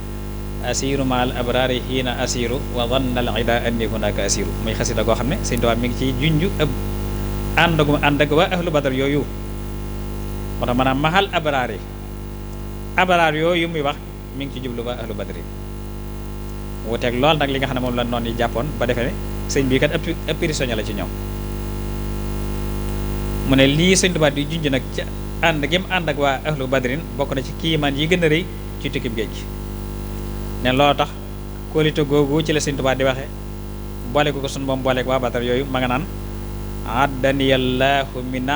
asiru maal abrari hiina asiru wa dhanna al ida anni hunaka asiru muy xasida goo xam ne Sëñ Tuubaa mi ngi ciy junj ëpp ànd ak waa ahlu Badar yooyu moo tax maanaam mahal abraar yooyu muy wax mi ngi ci jublu waa ahlu Badar yi wuteeg lool nag li nga xam ne moom la noonu yi jàppoon ba defee ne sëñ bii kat ëpp prisonnier la ci ñoom mu ne lii Sëñ Tuubaa di junj nag ci ànd gi mu ànd ak waa ahlu badrin bokk na ci kiimaan yi gën a rëy ci tukkib géej gi ne loolu tax kóolite googu ci la Sëñ Tuubaa di waxe boole ko sunu moom booleeg waa Badar yooyu ma nga naan addaniyallahu min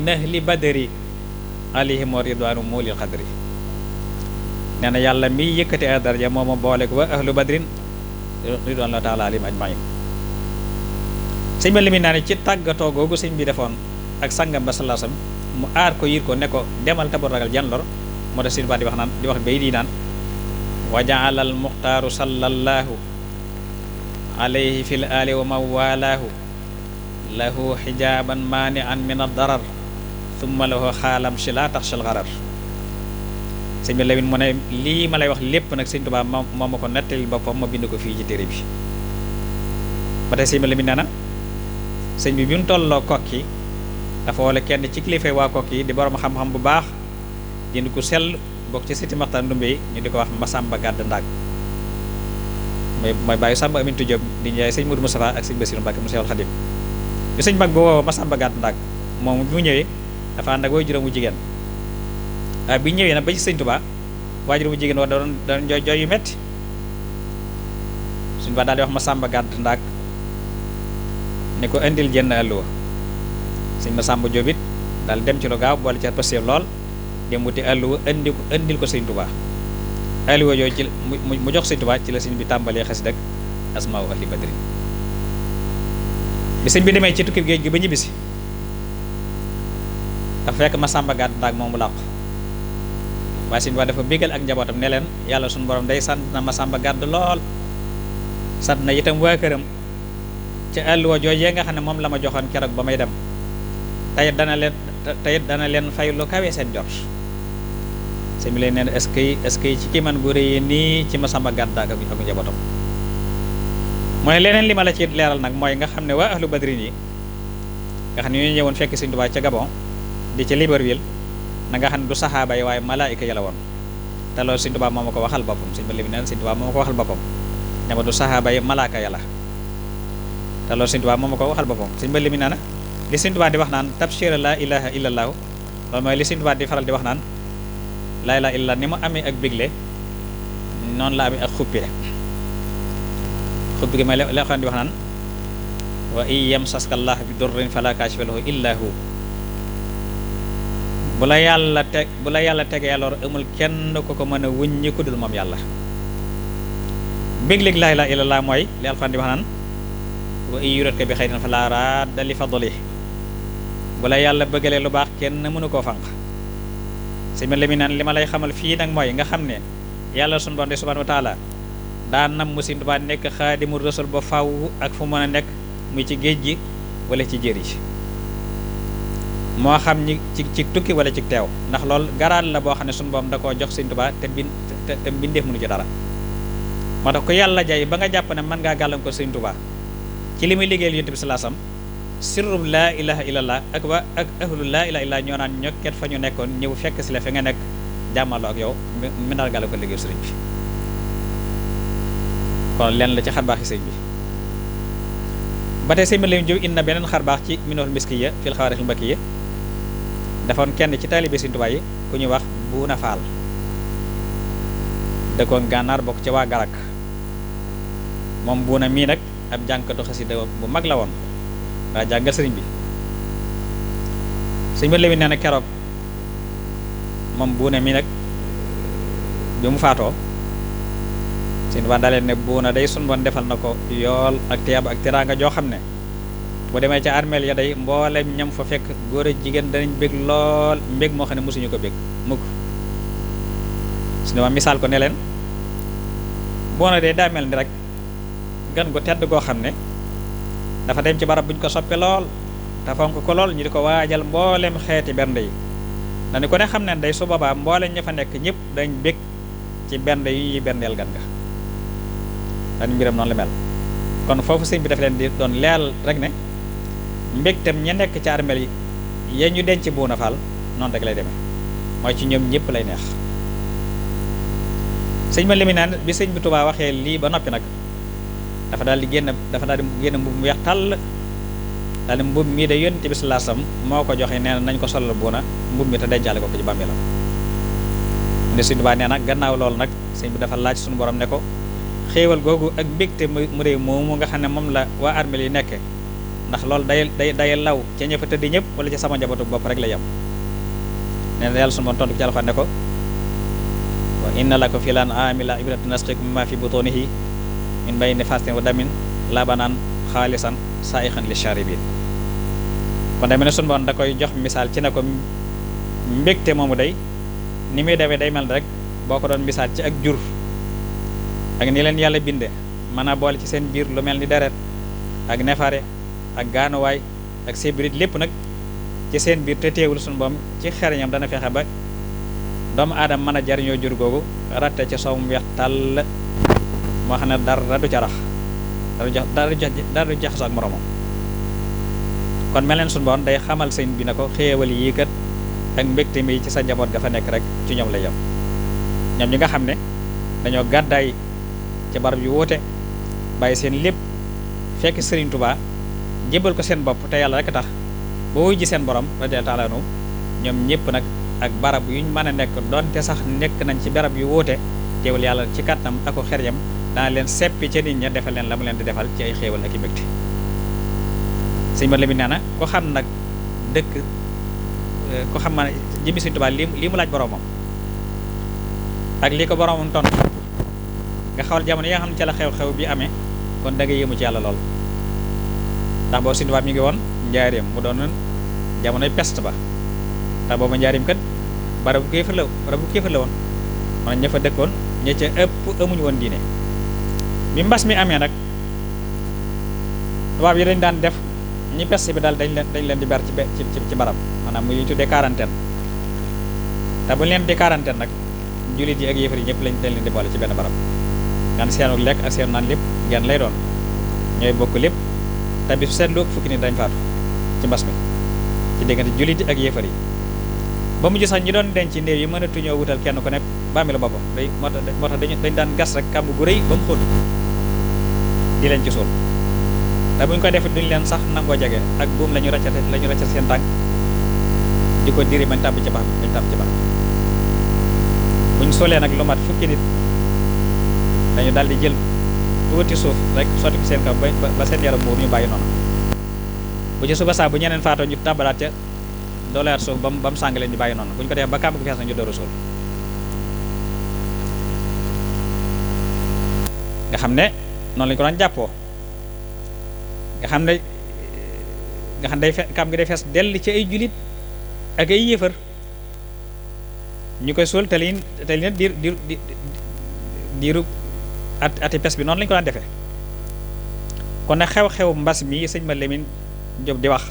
ahli badri alayhim ridwaanu muulil xadri nee na yàlla miy yëkkati ay daraja moo ma booleeg waa ahlu badrin ridwaanu taala alayhim ajmain sëñ ba li muy naa ne ci tàggatoo googu sëñ bi defoon ak sangam ba sallallahu alayhi wasallam mu aar ko yiir ko ne ko demal tabu ragal jan lor moo tax sëñ ba di wax bay di naan wa ja'ala al muxtaaru sallallahu alayhi fil ali wa man walaahu lahu xijaaban maani'an min ad-darar thumma lahu xaalam si laa taxshal gharar sëñ bi Lamin mu ne lii ma lay wax lépp nag Sëñ Tuubaa moo ma ko nettali boppam ma bind ko fii ci téere bi ba tey sëñ bi Lamin nee na sëñ bi mu tolloo kokki dafa wala kenn ci kilifa waa kokki di borom xam-xam bu baax di ko sell bokk ci siti Maxtaar Ndumbe ñu di ko wax Masamba Gàdd Ndaag mooy bàyyi Samba Amintu Jóob di ñëwee sëñ Mudu Mustafaa ak sëñ Basiru Mbàkke mu Seexul Xadiim bi sëñ mag bi woo Masamba Gàdd Ndaag moom bi mu ñëwee dafa ànd ak way juróom wu jigéen bi ñëwee nag ba ci Sëñ Tuubaa waajur bu jigéen wax doon jooy yu metti suñu ba daal di wax Masamba Gàdd Ndaag ne ko indil jenn àlluwa sëñ Masamba Jóob it daal dem ci lu gaaw boole ci pastéef lool dem wuti àlluwa indil ko Sëñ Tuubaa àlluwa yooyu ci mu jox Sëñ Tuubaa ci la sëñ bi tàmbalee xasida ak asmaa ahli badri bi sëñ bi demee ci tukki géej gi ba ñibbisi dafa fekk Masamba Gàdd Ndaag moom mu làqu waaye sëñ bi dafa bégal ak njabootam ne leen yàlla suñu borom day sant na Masamba Gàdd lool sant na itam waa këram ci àlluwa joojee nga xam ne moom la ma joxoon keroog ba may dem tayit dana leen fay lu kawe seen jot sëñ bi leen neen est-ce que ci ki man gu rëy nii ci Masamba Gàdd Ndaag ak njabootam mooy leneen li ma la ci leeral nag mooy nga xam ne waa ahlu badrin yi nga xam ne ñu ñëwoon fekk Sëñ Tuubaa ca Gabon di ca Libreville na nga xam ne du saxaaba yi waaye malaayika yi la woon te loolu Sëñ Tuubaa moo ma ko waxal boppam sëñ ba li mu neen Sëñ Tuubaa moo ma ko waxal boppam ne ma du saxaaba yi malaaka ya la te loolu Sëñ Tuubaa moo ma ko waxal boppam sëñ ba li mu nee na li Sëñ Tuubaa di wax naan tabshira laa ilaha illallahu loolu mooy li Sëñ Tuubaa di faral di wax naan laa ilaha illallah ni mu amee ak bégle noonu la amee ak xuppe xubbi gi may la xam di wax naan wa in yamsaska allah bi durrin fala kaashifa lahu illa hu bu la yàlla tegee lor amul kenn ku ko mën a wuññi ku dul moom yàlla bégléeg laa ilaaha illallaah mooy li alxuraan di wax naan wa in yuridka bi xayrin fala radda li fadlih bu la yàlla bëggalee lu baax kenn mënu koo fànq si ma li naan li ma lay xamal fii nag mooy nga xam ne yàlla sunu Boroom subhaanahu wa taala daan nam mu Sëñ Tuubaa nekk xaadimu rasul ba faw ak fu mën a nekk muy ci géej gi wala ci jër yi moo xam ñi ci tukki wala ci teew ndax loolu garaat la boo xam ne suñu boom da koo jox Sëñ Tuubaa te mbindeef mënu ci dara moo tax ko yàlla jay ba nga jàpp ne mën ngaa gàllankoor Sëñ Tuubaa ci li muy liggéeyal Yonent bi sallallahu alayhi wasallam sirrub laa ilaha illallah ak ahlu laa ilaha illallah ñoo naan ñokket fa ñu nekkoon ñëw fekk si la fi nga nekk jàmmaloo ak yow mi nar gàllankoor liggéey sëriñ bi kon leen la ci xarbaaxi sëñ bi ba tey sëñ Lamin Jóob indi na beneen xar baax ci minahul miskiya fil xawaarixil mbakkiya dafoon kenn ci taalibe Sëñ Tuubaa yi ku ñuy wax Buuna Faal dëkkoon gànnaar bokk ci waa Garak moom Buuna mii nag ab jànkatu xasida bu mag la woon daa jàngal sëriñ bi sëñ Lamin nee na keroog moom Buuna mii nag bi mu faatoo Sëñ Tuubaa daleen ne Buuna day sun boon defal na ko yool ak tiyaaba ak teraanga joo xam ne bu demee ca armeel ya day mboolem ñam fa fekk góor a jigéen danañ bég lool mbég moo xam ne mosuñu ko bég mukk Sëñ Tuubaa misaal ko ne leen Buuna day daa mel ni rek gan gu tedd goo xam ne dafa dem ci barab buñ ko soppe lool te fonk ko lool ñu di ko waajal mboolem xeeti bernde yi dañu ko ne xam ne day su boobaa mboolem ña fa nekk ñëpp dañ bég ci bernde yi ñuy berndeel gan nga dañ mbiram noonu la mel kon foofu sëñ bi daf leen di doon leeral rek ne mbégtam ña nekk ci armeel yi yee ñu denc Buuna Faal noonu rek lay demee mooy ci ñoom ñëpp lay neex sëñ ma limi naan bi sëñ bi Tuubaa waxee lii ba noppi nag dafa daal di génn mbubb mu weex tàll daal di mbubb mii de Yonent bi sallallahu alayhi wasallam moo ko joxe nee na nañ ko solal Buuna mbubb mi te dencaale ko ci bàmmeelam ne sëñ Tuubaa nee na gannaaw loolu nag sëñ bi dafa laaj suñu borom ne ko xéewal googu ak mbégte mu réew moomu nga xam ne moom la waa armeel yi nekke ndax loolu day law ca ña fa tëdd ñëpp wala ca sama njabootu bopp rek la yem nee na yàlla sunu borom tontu ci Alxuraan ne ko wa inna laka fil an'aami la ibratan nasqiikum mimmaa fi butuunihi min bayni faslin wa damin labanan xaalisan saa'ixan lish-shaaribiin kon day mel ne sunu borom da koy jox misaal ci ne ko mbégte moomu day ni muy demee day mel rek boo ko doon misaal ci ak jur ak ni leen yàlla binde mën a boole ci seen biir lu mel ni deret ak nefare ak gaanuwaay ak sébirit lépp nag ci seen biir te teewul suñu boom ci xereñam dana fexe ba doomu aadama mën a jariñoo jur googu ratte ci soow mu weex tàll moo xam ne dara du ca rax dara du jaxasoo ak moromam kon mel leen suñu boom day xamal sëñ bi ne ko xéewal yii kat ak mbégte mi ci sa njaboot ga fa nekk rek ci ñoom lay yem ñoom ñi nga xam ne dañoo gàddaay ci barab yu wuute bàyyi seen lépp fekk Sëriñ Tuubaa jébal ko seen bopp te yàlla rek tax ba wuy ji seen borom radiyallaahu taala anhu ñoom ñëpp nag ak barab yuñ mën a nekk donte sax nekk nañ ci barab yu wuute teewul yàlla ci kàttanam ak ko xerjam dana leen seppi ca nit ña defal leen la mu leen di defal ci ay xéewal ak i mbégte sëñ ma Lamin nee na ko xam nag dëkk ko xam ma jëmmi Sëriñ Tuubaa lii mu laaj boromam ak lii ko boromam tontu nga xawal jamono yi nga xam ne ci la xew-xew bi amee kon da nga yéemu ci yàlla lool ndax boobu Sëñ Tuubaa mi ngi woon njaareem mu doon jamonoy peste ba ndax boobu njaareem kat barabu kéefar la woon man ña fa dëkkoon ña ca ëpp amuñu woon diine bi mbas mi amee nag tubaab yi dañ daan def ñi peste bi daal dañ leen di ber ci barab maanaam muy tuddee quarantaine te bu leen di quarantaine nag jullit yi ak yéefar yi ñëpp dañ leen di boole ci benn barab ngan seenu lekk ak seenu naan lépp genn lay doon ñooy bokk lépp te bi su seetlu fukki nit dañ faatu ci mbas mi ci diggante jullit ak yéefar yi ba mujj sax ñi doon denc néew yi mënatuñoo wutal kenn ku ne bàmmi la boppam moo tax dañ daan gas rek kàmb gu rëy ba mu xóot di leen ci suul te buñ ko defee duñ leen sax nangoo jege ak buum la ñu raccate seen tànk di ko diri bañ tàbb ci baax buñ soolee nag lu mat fukki nit dañu daal di jël tuuti suuf rek sotti ko seen kaw ba seen yaram boobu ñu bàyyi noonu bu ci suba saa bu ñeneen faatoo ñu tàbbalaat ca dooleyaat suuf ba mu sàng leen ñu bàyyi noonu bu ñu ko defee ba kàmb gu fees na ñu door a suul nga xam ne noonu lañu ko daan jàppoo nga xam ne day kàmb gi day fees dell ci ay julit ak ay yéefar ñu koy suul te liñ diiru ati pes bi noonu lañu ko daan defee kon nag xew-xew mbas mi sëñ ma Lamin Jóob di wax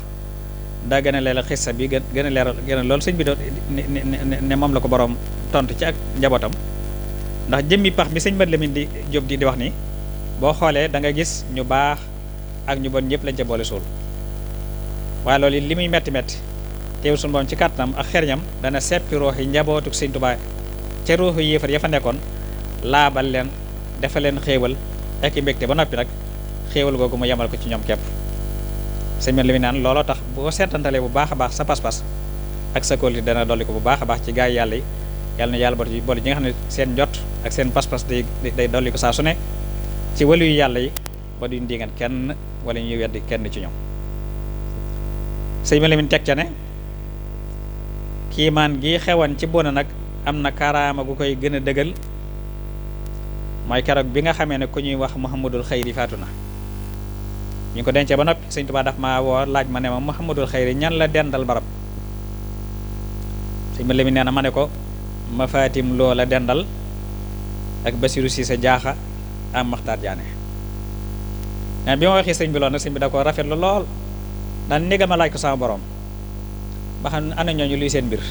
daa gën a leeral xissa bi gën a leeral loolu sëñ bi doon ne moom la ko boroom tontu ci ak njabootam ndax jëmmi pax mi sëñ ma Lamin di Jóob di wax ni boo xoolee da nga gis ñu baax ak ñu bon ñëpp lañ ca boole suul waaye loolu li muy metti teewul suñu borom ci kàttanam ak xerñam dana seppi ruux yi njabootuk Sëñ Tuubaa ca ruuxu yéefar ya fa nekkoon laabal leen dafa leen xéewal ak i mbégte ba noppi nag xéewal googu mu yemal ko ci ñoom képp sëñ bi li mu naan looloo tax boo seetantalee bu baax a baax sa pas-pas ak sa kóolute dana dolli ko bu baax a baax ci gaay yàlla yi yàlla na yàlla boole ñi nga xam ne seen jot ak seen pas-pas day dolli ko saa su ne ci wàllu yu yàlla yi ba duñ dingan kenn wala ñuy weddi kenn ci ñoom. sëñ bi li mu teg ca ne kiimaan gi xewan ci bona nag am na karaama gu koy gën a dëggal mooy keroog bi nga xamee ne ku ñuy wax Muhammadul Xayri faatu na ñu ko dencee ba noppi sëñ Tuubaa daf ma woo laaj ma ne ma Muhammadul Xayri ñan la dendal barab sëñ bi nee na ma ne ko ma Fatim Lo la dendal ak Basiru Siise Jaaxa am Maxtaar Jaane bi ma waxee sëñ bi lool nag sëñ bi da ko rafetlu lool daan négal ma laaj ko sama borom ba xam ana ñooñu luy seen mbir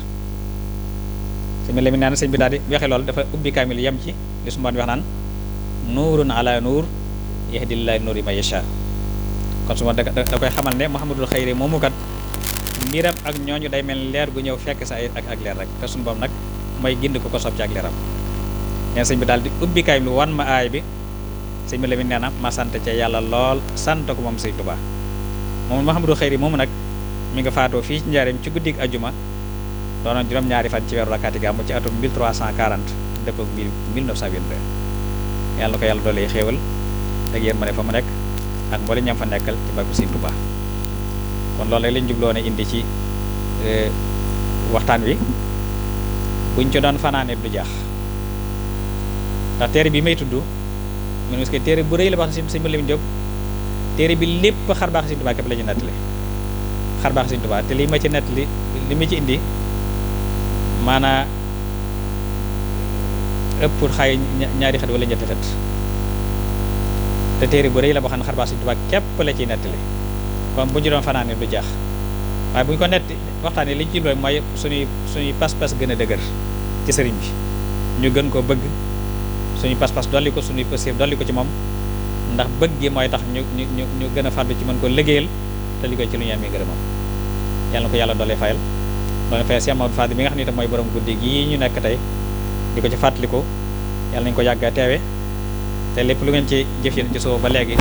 sëñ bi nee na sëñ bi daal di waxee lool dafa ubbi kaamil yem ci li su ma wax naan nuurun ala nuur yahdillaahi nuuri man yashaa kon su ma da koy xamal ne Muhammadul Xayri moomu kat mbiram ak ñooñu day mel leer gu ñëw fekk sa ay ak leer rek te suñu borom nag mooy gind ko sob ci ak leeram neen sëñ bi daal di ubbi kaay lu wan ma aay bi sëñ bi la mi nee na ma sant ca yàlla lool sant ko moom sëñ Tuubaa moom Muhammadul Xayri moomu nag mi nga faatoo fii ci njaareem ci guddig ajjuma doonoon juróom-ñaari fan ci weeru rakkaati gàmmu ci atum 1340 dëpp ak 1922 yàlla na ko yàlla doole xéewal ak yéen ma ne fa mu nekk ak mboolem ñam fa nekkal ci barke sëñ Tuubaa kon loolu rek lañ jubloo ne indi ci waxtaan wi buñ ci doon fanaane du jaax ndax téere bi may tudd mun que téere bu rëy la wax sëñ Lamin Jóob téere bi lépp xar baax sëñ Tuubaa képp la ñu nettali xar baax sëñ Tuubaa te li ma ci nettali li ma ci indi maanaa ëpp xay ñaari xet wala ñetti xet te téere bu rëy la boo xam ne xar baax sëñ Tuubaa képp la ciy nettali kon bu ñu doon fanaane du jaax waaye bu ñu ko netti waxtaanee li ñu ci mooy suñuy pas-pas gën a dëgër ci sëriñ bi ñu gën koo bëgg suñu pas-pas dolli ko suñuy pësir dolli ko ci moom ndax bëgg gi mooy tax ñu gën a fàddu ci mën ko liggéeyal te liggéey ci lu ñu amee ngërëmam yàlla na ko yàlla doolee fayal doole fayal si Amadou Fadi bi nga xam ne itam mooy borom guddi gii ñu nekk tey di ko ci fàttaliku yàlla nañu ko yàgg a teewe te lépp lu ngeen ci jëf yéen ci suuf ba léegi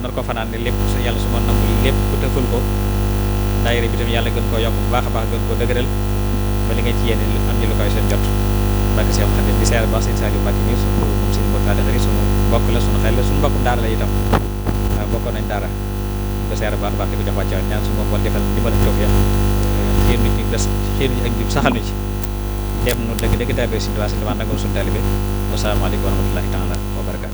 nar ko fanaan ne lépp su yàlla su ma nangul lépp tëful ko daayira bi tam yàlla gën koo yokk bu baax a baax gën koo dëgëral ba li ngeen ci yéene am ñu lu koy seen jot barke Seex Xaadim di seer baax sëñ Saliou Mbacke mi sunu moom sëñ Murtada Xari sunu mbokk la sunu xel la sunu mbokkum daara la itam waaw bokkoon nañ daara di ko seer baax baax di ko jox wàcc ñaan su moom wala defal dimbal ak tawfiq xiir nu ci des xiir nu ci ak jub saxal nu ci def nu dëgg dëgg taalibe sëñ Tuubaa sëñ Tuubaa nangul sunu taalibe wasalaamaaleykum wa rahmatullahi taala wa barakaatu